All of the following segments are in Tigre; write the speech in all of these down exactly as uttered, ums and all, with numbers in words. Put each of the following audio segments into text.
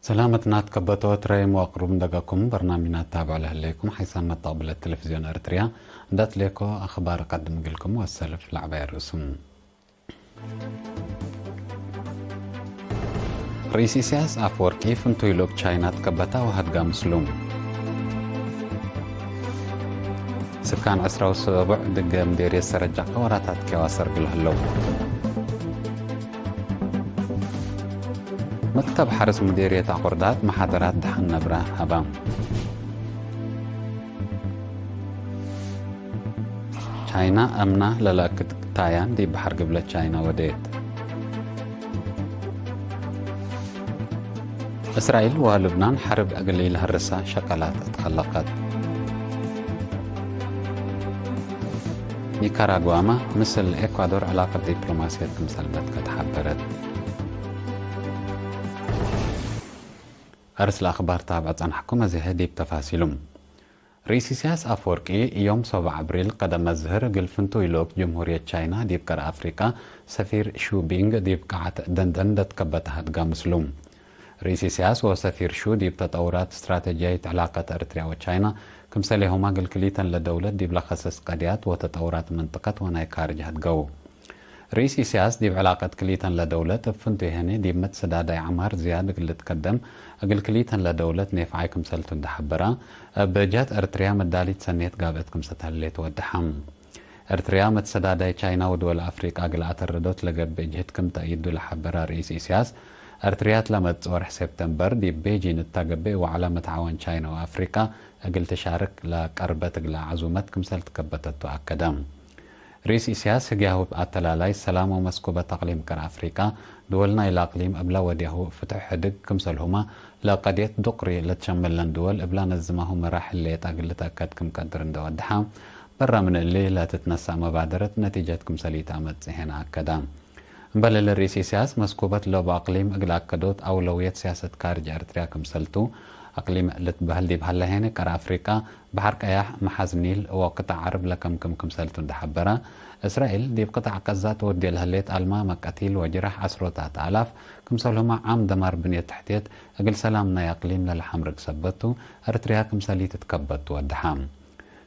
ሰላመትና ትከበቶ ትረይም ወአቅሩብ እንደገኩም በርናሚና ታብዕ ለህሌኩም ሓይሳም መተቅብለት ቴሌቪዝዮን ኤርትርያ እንደ ትሌኮ አኽባር እቀድም እግልኩም ወሰልፍ ለዐባይ ርእሱም። ርኢስ ኢሳያስ አፈወርቂ ፍንቱይ ሎግ ቻይና ትከበታ ወሀድጋ ምስሉ። ስካን ዕስራ ወሰቡዕ ድገ ምዴርየት ሰረጃ ቀወራታት ኬዋ ሰርግል ህለው። መክተብ ሐርስ ምዴርየት አቁርዳት መሓደራት ደሐን ነብረ ሀባ። ቻይና አምና ለለአክድ ታያን ዲብ በሐር ግብለት ቻይና ወዴት። እስራኤል ወልብናን ሐርብ እግል ኢለሀርሳ ሸቀላት እትከለቀት። ኒካራጓማ ምስል ኤኳዶር ዕላቀት ዲፕሎማስየት ክምሰል በትከት ሐበረት። አርስ ለአኽባር ታብዐ ጸናሕኩም፣ አዜ ህይ ዲብ ተፋሲሉም። ርኢስ ኢሳያስ አፈወርቂ ዮም ሰብዓ አብሪል ቀደመ ዝህር እግል ፍንቱይ ሎግ ጅምሁርየት ቻይና ዲብ ቀር አፍሪቃ ሰፊር ሹ ቢንግ ዲብ ቃዐት ደንደን ለትከበተ ሀድጋ ምስሉ። ርኢስ ኢሳያስ ወሰፊር ሹ ዲብ ተጠውራት ስትራተጅያይት ዕላቀት ኤርትርያ ወቻይና ክምሰሌሁማ እግል ክሊተን ለደውለት ዲብ ለከሰስ ቀድያት ወተጠውራት መንጠቀት ወናይ ካርጅ ሀድገው። ርኢስ ኢሳያስ ዲብ ዕላቀት ክሊተን ለደውለት እብ ፍንቱይ ህኔ ዲብ መትሰዳዳይ ዐማር ዝያድ እግል ልትከደም እግል ክሊተን ለደውለት ኔፍዓይ ክምሰልቱ እንዴ ሐበራ፣ እብ ጀህት ኤርትርያ መዳሊት ሰኔት ጋብአት ክምሰል ተህሌት ወደሐ። ኤርትርያ መትሰዳዳይ ቻይና ወድወል አፍሪቃ እግል አተረዶት ለገብእ ጅህድ ክም ተእይዱ ለሐበራ ርኢስ ኢሳያስ፣ ኤርትርያ እትለ መጽእ ወርሕ ሴፕተምበር ዲብ ቤጂን እታ ገብእ ወዐለ መትዓወን ቻይና ወአፍሪቃ እግል ትሻርክ ለቀርበት እግለ ዐዙመት ክምሰል ትከበተቱ አከደ። ርኢስ ኢሳያስ ህግያሁ እብ አተላላይ ሰላም ወመስኩበት አቅሊም ቀር አፍሪቃ፣ ድወል ናይለ አቅሊም እብለ ወድያሁ ፍትሕ ሕድግ ክምሰልሁመ፣ ለቀድየት ዱቅሪ ለትሸመለን ድወል እብለ ነዝማሁ መራሕል ሌጠ እግል ልትአከድ ክም ቀድር እንዴ ወደሐ፣ በረ ምን እሊ ለትትነሰእ መባደረት ነቲጀት ክምሰል ኢተአመጽእ ሄነ አከደ። እምበል እሊ ርኢስ ኢሳያስ መስኩበት ለቡ አቅሊም እግል አከዶት አውለውየት ሲያሰት ካርጅ ኤርትርያ ክምሰልቱ፣ አቅሊም ልትበህል ዲብ ሀለ ሄነ ቀር አፍሪቃ፣ በሐር ቀያሕ፣ መሓዝ ኒል ወቅጣዕ ዐረብ ለከምክም ክምሰልቱ እንዴ ሐበረ፣ እስራኤል ዲብ ቅጣዕ ቀዛ ተወዴ ለህሌት አልማመ ቀቲል ወጅራሕ ዐስሮታት አላፍ ክምሰልሁመ ዓም ደማር ብንየት ተሕትየት እግል ሰላም ናይ አቅሊም ለለሐምርግ ሰበት ቱ፣ ኤርትርያ ክምሰል ኢትትከበት ትወደሐ።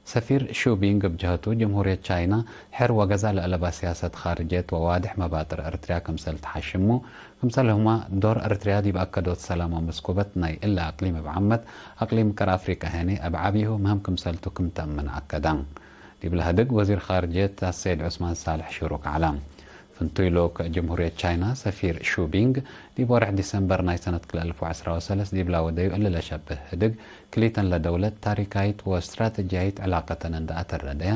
ሰፊር ሹ ቢንግ እብ ጀሀቱ፣ ጅምሁርየት ቻይና ሕር ወገዛ ለአለባ ሲያሰት ካርጅየት ወዋድሕ መባጥር ኤርትርያ ክምሰል ተሐሽሙ፣ ክምሰልሁመ ዶር ኤርትርያ ዲብ አከዶት ሰላም ወመስኩበት ናይ እለ አቅሊም እብ ዓመት፣ አቅሊም ቀር አፍሪቀ ህኔ እብ ዐቢሁ ምህም ክምሰልቱ ክም ተአምን አከደ። ዲብለ ህድግ ወዚር ካርጅየት አሰይድ ዑስማን ሳልሕ ሽሩክ ዐለ። ፍንቱይ ሎግ ጅምሁርየት ቻይና ሰፊር ሹ ቢንግ፣ ዲብ ወርሕ ዲሰምበር ናይ ሰነት ክልኤ አልፍ ወዐስራ ወሰለስ ዲብላ ወደዩ እሊ ለሸብህ ህድግ፣ ክሊተን ለደውለት ታሪካይት ወስትራተጅያይት ዕላቀተን እንደ አተረደያ፣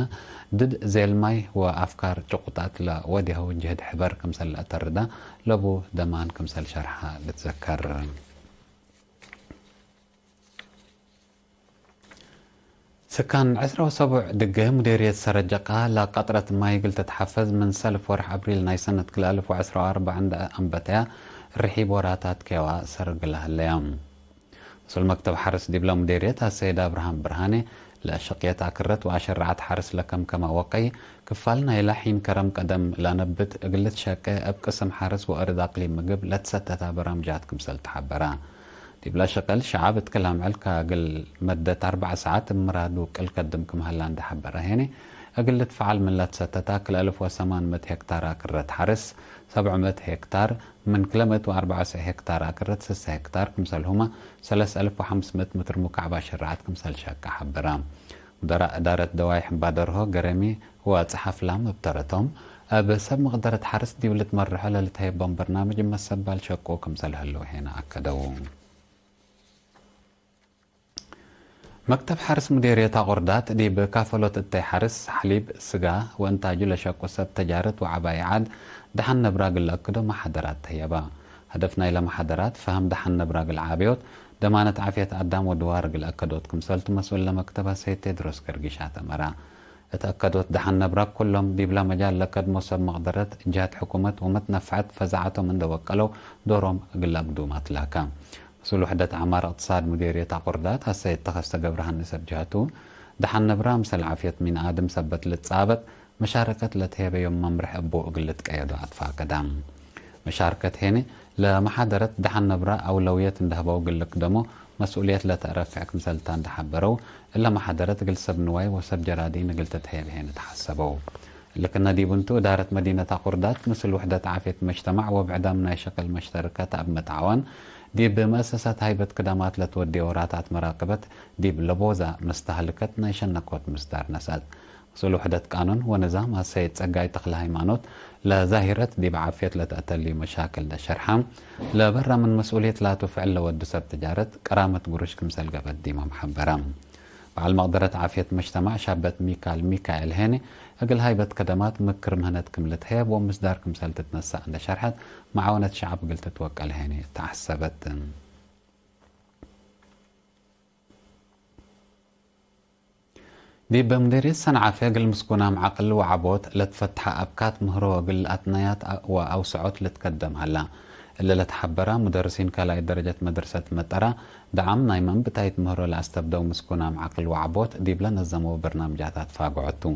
ድድ ዜልማይ ወአፍካር ጭቁጣት ለወዴሀው ጅህድ ሕበር ክምሰል ለአተርዳ ለቡ ደማን ክምሰል ሸርሐ ልትዘከር። ስካን ዕስራ ወሰቡዕ ድገ ሙዴርየት ሰረጀቃ ለቀጥረት ማይ እግል ትትሐፈዝ ምን ሰልፍ ወርሕ አብሪል ናይ ሰነት ክልኤ አልፍ ወዐስራ ወአርበዕ እንደ አንበተያ ርሒብ ወራታት ኬዋ ሰርግ ለህለያ። መስኡል መክተብ ሐርስ ዲብለ ሙዴርየት አሰይድ አብርሃም ብርሃኔ፣ ለሸቅየት አክረት ወአሸረዐት ሐርስ ለከምከመ ወቀይ፣ ክፋል ናይለ ሒን ከረም ቀደም ለነብት እግል ልትሸቄ እብ ቅስም ሐርስ ወአርድ አቅሊም ምግብ ለትሰተታ በራምጃት ክምሰል ተሐበራ። ዲብለ ሸቅል ሸዐብ እት ክል አምዕል ከእግል መደት አርበዕ ሰዓት እብ ምራዱ ቅል ከድም ክም ሀላ እንደ ሐበረ ሄኔ፣ እግል ልትፈዓል ምን ለትሰተታ ክል አልፍ ወሰማን ምእት ሄክታር አክረት ሐርስ፣ ሰብዕ ምእት ሄክታር፣ ምን ክለ ምእት ወአርበዕ ወሰብዕ ሄክታር አክረት ስሰ ሄክታር ክምሰልሁመ ሰለስ አልፍ ወሐምስ ምእት ምትር ሙካዕብ አሸረዐት ክምሰል ሸቀ ሐበረ። ሙደራእ እዳረት ደዋይሕ እምባደርሆ ገረሚ ወጸሓፍ ላም እብ ተረቶም፣ እብ ሰብ መቅደረት ሐርስ ዲብ ልትመርሖ ለልትሀየቦም በርናምጅ እብ መሰባል ሸቁ ክምሰል ህለው ሄነ አከደው። መክተብ ሐርስ ሙዴርየት አቁርዳት ዲብ ካፈሎት እተይ ሐርስ፣ ሐሊብ፣ ስጋ ወእንታጁ ለሸቁ ሰብ ተጃረት ወዐባይ ዐድ ደሐን ነብራ እግል ለአክዶ መሓደራት ተህየባ። ሀደፍ ናይለ መሓደራት፣ ፈሀም ደሐን ነብራ እግል ዓብዮት፣ ደማነት ዓፍየት አዳም ወድዋር እግል አከዶት ክምሰልቱ መስኡል ለመክተብ አሰይድ ቴድሮስ ገርጊሽ አተመራ። እት አከዶት ደሐን ነብራ ኩሎም ዲብላ መጃል ለከድሞ ሰብ መቅደረት፣ ጅሀት ሕኩመት ወመትነፈዐት ፈዛዐቶም እንደ ወቀለው ዶሮም እግል አግዱም አትላካ። መስኡል ውሕደት ዐማር እቅትሳድ ሙዴርየት አቁርዳት አሰይድ ተኸስተ ገብረሃንስ እብ ጀሀቱ፣ ደሐን ነብራ ምሰል ዓፍየት ሚን አድም ሰበት ልትጻበጥ፣ መሻረከት ለትሄበዮም መምርሕ እቡ እግል ልትቀየዶ አትፋቀዳ። መሻርከት ሄነ ለመሓደረት ደሐን ነብረ አውለውየት እንዴ ሀበው እግል ልክደሞ መስኡልየት ለተአረፍዕ ክምሰልታ እንዴ ሐበረው፣ እለ መሓደረት እግል ሰብ ንዋይ ወሰብ ጀራዲን እግል ትትሀየብ ሄን ተሐሰበው። እሊ ክነ ዲቡ እንቱ፣ እዳረት መዲነት አቁርዳት ምስል ውሕደት ዓፍየት መጅተማዕ ወብዕዳም ናይ ሸቅል መሽተርከት አብ መትዓዋን፣ ዲብ መአሰሳት ሃይበት ክዳማት ለትወዴ ወራታት መራቅበት ዲብ ለቦዛ መስተህልከት ናይ ሸነኮት ምስዳር ነስአት። መስኡል ውሕደት ቃኑን ወንዛም አሰይድ ጸጋይ ተክለሃይማኖት፣ ለዛሂረት ዲብ ዓፍየት ለተአተልዩ መሻክል ለሸርሐ፣ ለበራ ምን መስኡልየት ላቱ ፍዕል ለወዱ ሰብ ትጃረት ቅራመት ግሩሽ ክምሰል ገብአት ዲማም ሐበረ። በዓል መቅደረት ዓፍየት መጅተማዕ ሻበት ሚካል ሚካኤል ሄኒ፣ እግል ሃይበት ከደማት ምክር ምህነት ክም ልትሀየብ ወምስዳር ክምሰል ትትነሳእ እንዴ ሸርሐት፣ መዓወነት ሸዐብ እግል ትትወቀል ሄኒ ተሐሰበት። ዲብ ምዴርየት ሰንዓፈ እግል ምስኩናም ዐቅል ወዐቦት ለትፈትሐ አብካት ምህሮ እግል አትናያት ወአውሰዖት ልትከደም ሀላ። እለ ለተሐበራ ሙደርሲን ካልኣይ ደረጀት መድረሰት መጠራ፣ ደዓም ናይ መንብታይት ምህሮ ለአስተብደው ምስኩናም ዐቅል ወዐቦት ዲብ ለነዘመው በርናምጃት አትፋግዖ ቱ።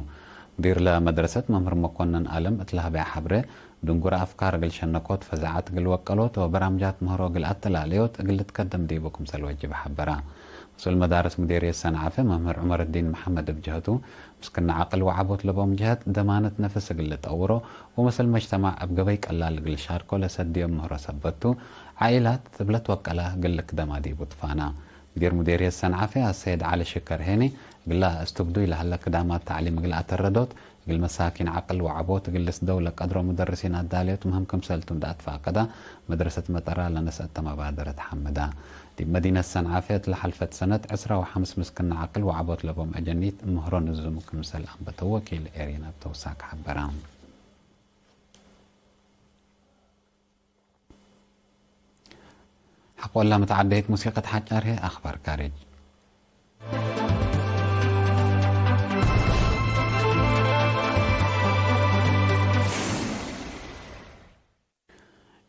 ሙዲር ለመድረሰት መምህር መኮንን አለም እት ለሀበያ ሐብሬ፣ ድንጉረ አፍካር እግል ሸነኮት፣ ፈዛዐት እግል ወቀሎት ወበራምጃት ምህሮ እግል አተላለዮት እግል ልትከደም ዲቡ ክምሰል ወጅብ ሐበራ። መስኡል መዳርስ ሙዴርየት ሰንዓፈ መምህር ዑመርዲን መሐመድ እብ ጀህቱ፣ ምስክና ዐቅል ወዐቦት ለቦም ጀህት ደማነት ነፍስ እግል ልጠውሮ ወምስል መጅተማዕ እብ ገበይ ቀላል እግል ሻርኮ ለሰድዮም ምህሮ ሰበት ቱ፣ ዓኢላት እብ ለትወቀላ እግል ልክደማ ዲቡ ትፋና። ሙዲር ሙዴርየት ሰንዓፈ አሰይድ ዐሊ ሽከር ሄኒ፣ እግላ እስትብዱይ ለሀለ ክዳማት ተዕሊም እግል አተረዶት፣ እግል መሳኪን ዐቅል ወዐቦት እግል ልስደው ለቀድሮ ሙደርሲን አዳልዮት ምህም ክምሰል ቱ እንዴ አትፋቀዳ፣ መድረሰት መጠራ ለነስአተ መባደረት ሐምዳ። ዲብ መዲነት ሰንዓፈ እት ለሐልፈት ሰነት ዕስራ ወሐምስ ምስክና ዐቅል ወዐቦት ለቦም አጀኒት ምህሮ ንዙም ክምሰል አንበተው ወኪል ኤሪና እብ ተውሳክ ሐበራ። ሐቆለ መትዓደየት ሙሲቀት ሐጫር ህይ አኽባር ካርጅ።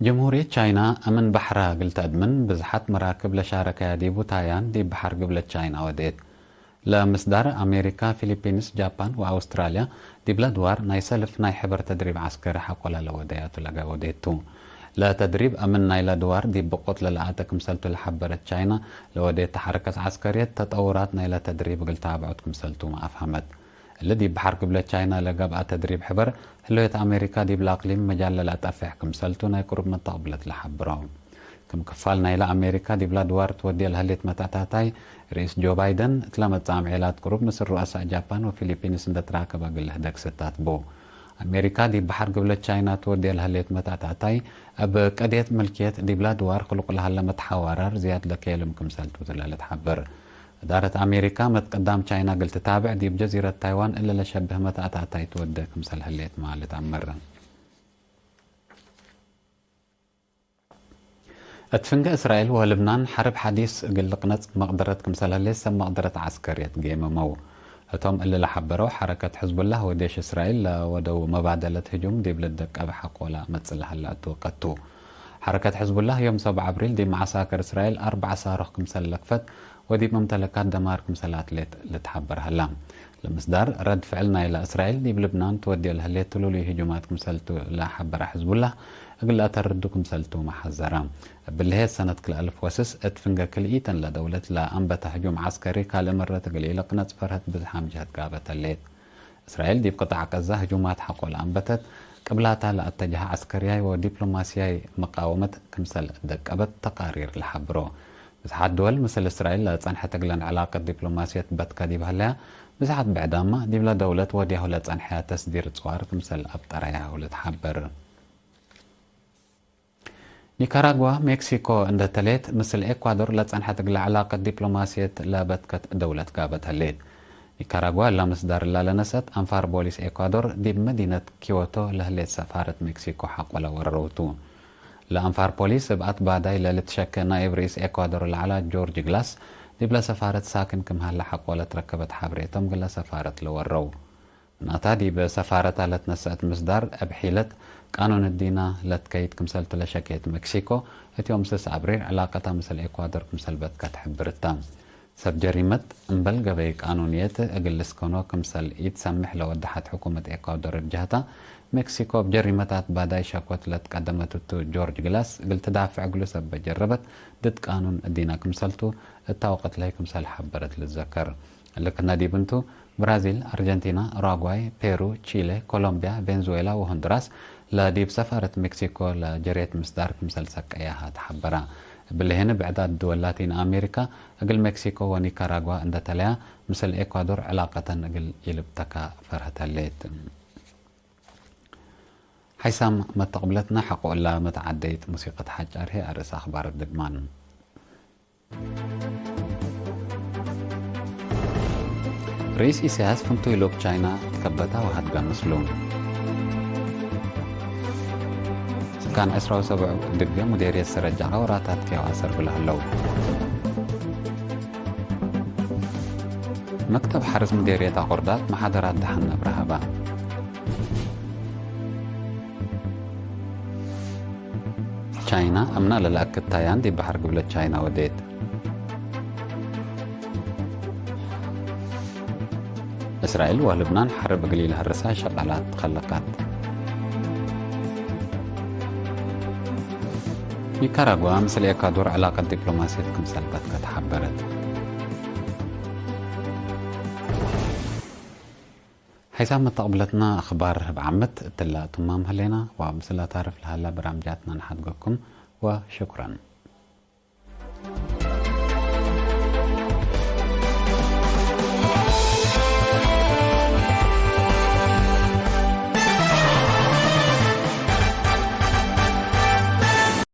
ጀምሁርየት ቻይና አምን በሐራ እግል ተአድምን ብዝሓት መራክብ ለሻረከያ ዲቡ ታያን ዲብ በሐር ግብለት ቻይና ወዴት። ለምስዳር አሜሪካ፣ ፊሊፒንስ፣ ጃፓን ወአውስትራልያ ዲብለ ድዋር ናይ ሰልፍ ናይ ሕበር ተድሪብ ዐስከሪ ሐቆለ ለወደያቱ ለገወዴት ቱ። ለተድሪብ አምን ናይለ ድዋር ዲብ ብቆት ለለአተ ክምሰልቱ ለሐበረት ቻይና፣ ለወዴት ሐረከት ዐስከርየት ተጠውራት ናይለ ተድሪብ እግል ታብዖት ክምሰልቱመ አፍሀመት። እሊ ዲብ በሐር ግብለት ቻይና ለገብአ ተድሪብ ሕበር፣ ህሎየት አሜሪካ ዲብለ አቅሊም መጃል ለለአጠፍሕ ክምሰልቱ ናይ ቅሩብ መተቅብለት ለሐብሮ። ክም ክፋል ናይለ አሜሪካ ዲብላ ድዋር ትወዴ ለህሌት መተአታታይ፣ ርኢስ ጆ ባይደን እትለ መጽአም ዔላት ቅሩብ ምስል ሩአሳእ ጃፓን ወፊሊፒንስ እንዴ ትራከበ እግል ልህደግ ስታት ቡ። አሜሪካ ዲብ በሐር ግብለት ቻይና ትወዴ ለህሌት መተአታታይ፣ እብ ቅድየት ምልክየት ዲብላ ድዋር ክሉቅ ለሀለ መትሐዋራር ዝያድ ለኬልም ክምሰልቱ ትለ ልትሐበር። እዳረት አሜሪካ መትቀዳም ቻይና እግል ትታብዕ ዲብ ጀዚረት ታይዋን እለ ለሸብህ መተአታታይ ትወዴ ክምሰል ህሌትመ ልትአመር። እት ፍንገ እስራኤል ወልብናን ሐርብ ሐዲስ እግል ልቅነጽ መቅደረት ክምሰል ህሌት ሰብ መቅደረት ዐስከርየት ጌመመው። ህቶም እሊ ለሐበረው ሐረከት ሕዝቡላህ ወዴሽ እስራኤል ለወደው መባደለት ህጁም ዲብ ልደቀብ ሐቆላ መጽእ ለሀለ እቱ ወቀት ቱ። ሐረከት ሕዝቡላህ ዮም ሰብዓ አብሪል ዲብ መዓሳክር እስራኤል አርበዕ ሳሮክ ክምሰል ለክፈት ወዲብ መምተለካት ደማር ክምሰል አትሌት ልትሐበር ሀላ። ለምስዳር ረድ ፍዕል ናይለ እስራኤል ዲብ ልብናን ትወዴ ለህሌት ትሉሉይ ህጁማት ክምሰልቱ ለሐበረ ሕዝቡላህ፣ እግል ለአተርዱ ክምሰልቱመ ሐዘረ። እብሊ ህዬ ሰነት ክልኤ አልፍ ወስስ እት ፍንገ ክልኢተን ለደውለት ለአንበተ ህጁም ዐስከሪ ካልእ መረት እግል ኢልቅነጽ ፈርሀት ብዝሓም ጀህት ጋበት ህሌት። እስራኤል ዲብ ቅጣዕ ቀዛ ህጁማት ሐቆ ለአንበተት፣ ቅብላታ ለአተጀሀ ዐስከርያይ ወዲፕሎማስያይ መቃወመት ክምሰል ደቀበት ተቃሪር ለሐብሮ። ብዝሓት ድወል ምስል እስራኤል ለጸንሐት እግለን ዕላቀት ዲፕሎማስየት በትከ ዲብ ሀለያ፣ ብዝሓት ብዕዳመ ዲብለ ደውለት ወድያሁ ለጸንሐያ ተስዲር ጽዋር ክምሰል አብጠረያሁ ልትሐበር። ኒካራጓ፣ ሜክሲኮ እንደ ተሌት፣ ምስል ኤኳዶር ለጸንሐት እግለ ዕላቀት ዲፕሎማስየት ለበትከት ደውለት ጋበት ህሌት። ኒካራጓ እላ ምስዳር እላ ለነሰአት አንፋር ቦሊስ ኤኳዶር ዲብ መዲነት ኪዮቶ ለህሌት ሰፋረት ሜክሲኮ ሐቆለ ወረረው ቱ። ለአንፋር ፖሊስ እብ አትባዳይ ለልትሸከ ናይብ ርኢስ ኤኳዶር ለዐላ ጆርጅ ግላስ ዲብለ ሰፋረት ሳክን ክም ሀለ ሐቆለ ትረከበት ሐብሬቶም እግለ ሰፋረት ለወረው። ምናታ ዲብ ሰፋረታ ለትነሰአት ምስዳር እብ ሒለት ቃኑን እዲና ለትከይድ ክምሰልቱ ለሸኬት ሜክሲኮ፣ እት ዮም ስስ አብሪል ዕላቀታ ምስል ኤኳዶር ክምሰል በትከት ሕብርታ። ሰብ ጀሪመት እምበል ገበይ ቃኑንየት እግል ልስከኖ ክምሰል ኢትሰምሕ ለወደሐት ሕኩመት ኤኳዶር እብ ጀህታ፣ ሜክሲኮ እብ ጀሪመታት ባዳይ ሸኮት ለትቀደመት እቱ ጆርጅ ግላስ እግል ትዳፍዕ እግሉ ሰበት ጀረበት፣ ድድ ቃኑን እዲነ ክምሰልቱ እታ ወቅት ለህይ ክምሰል ሐበረት ልዘከር። እሊ ክእነ ዲብ እንቱ፣ ብራዚል፣ አርጀንቲና፣ ኡራጓይ፣ ፔሩ፣ ቺሌ፣ ኮሎምቢያ፣ ቬንዙዌላ ወሆንዱራስ ለዲብ ሰፋረት ሜክሲኮ ለጀርየት ምስዳር ክምሰል ሰቀያሃ ተሐበራ። እብሊ ህኒ ብዕዳት ድወል ላቲን አሜሪካ እግል ሜክሲኮ ወኒካራጓ እንደ ተለያ፣ ምስል ኤኳዶር ዕላቀተን እግል ኢልብተካ ፈርሀት ህሌት። ሐይሳም መተቅብለትነ ሐቆ እላ መተዓደይት ሙሲቀት ሐጫር ህይ አርእስ አኽባር ድግማን። ርኢስ ኢሰያስ ፍንቱይ ሎብ ቻይና ትከበታ ወሀድጋ ምስሉ። ስካን ዕስራ ወሰብዕ ድገ ሙዴርየት ሰረጃቀ ወራታት ኬዋሰር ብለህለው። መክተብ ሐርስ ሙዴርየት አቁርዳት መሓደራት ደሐን ነብረ ሀባ። ቻይና አምና ለለአክድ ታያን ዲብ በሐር ግብለት ቻይና ወዴት። እስራኤል ወልብናን ሐርብ እግል ኢለሀርሳ ሸቃላት ተከለቀት። ኒካራጓ ምስል ኤኳዶር ዕላቀት ዲፕሎማስየት ክምሰል በትከት ሐበረት። ሐይሳም መተቅብለትነ አኽባር እብ ዓመት እትለ ትማም ህሌና፣ ወምስል አታርፍ ለሀለ በራምጃትነ ነሓድገኩም ወሽኩረን።